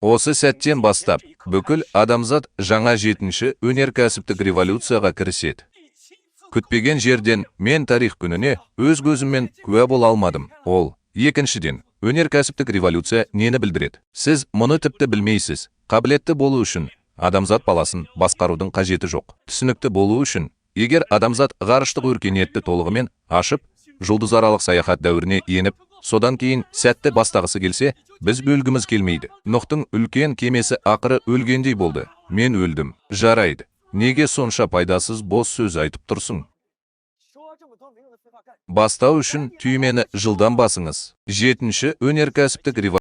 Осы сәттен бастап бүкіл адамзат жаңа жетінші өнеркәсіптік революцияға кіріседі. Күтпеген жерден мен тарих күніне өз көзіммен куә бола алмадым. Ол, екіншіден, өнеркәсіптік революция нені білдіреді? Сіз мұны тіпті білмейсіз. Қабілетті болу үшін адамзат баласын басқарудың қажеті жоқ. Түсінікті болу үшін, егер адамзат ғарыштық өркениетті толығымен ашып, жұлдызаралық саяхат дәуіріне еніп, содан кейін сәтті бастағысы келсе, біз өлгіміз келмейді. Нұхтың үлкен кемесі ақыры өлгендей болды. Мен өлдім. Жарайды. Неге сонша пайдасыз бос сөз айтып тұрсың? 说这么多没用的废话干？ Бастау үшін түймені жылдам басыңыз. Жетінші өнеркәсіптік революция.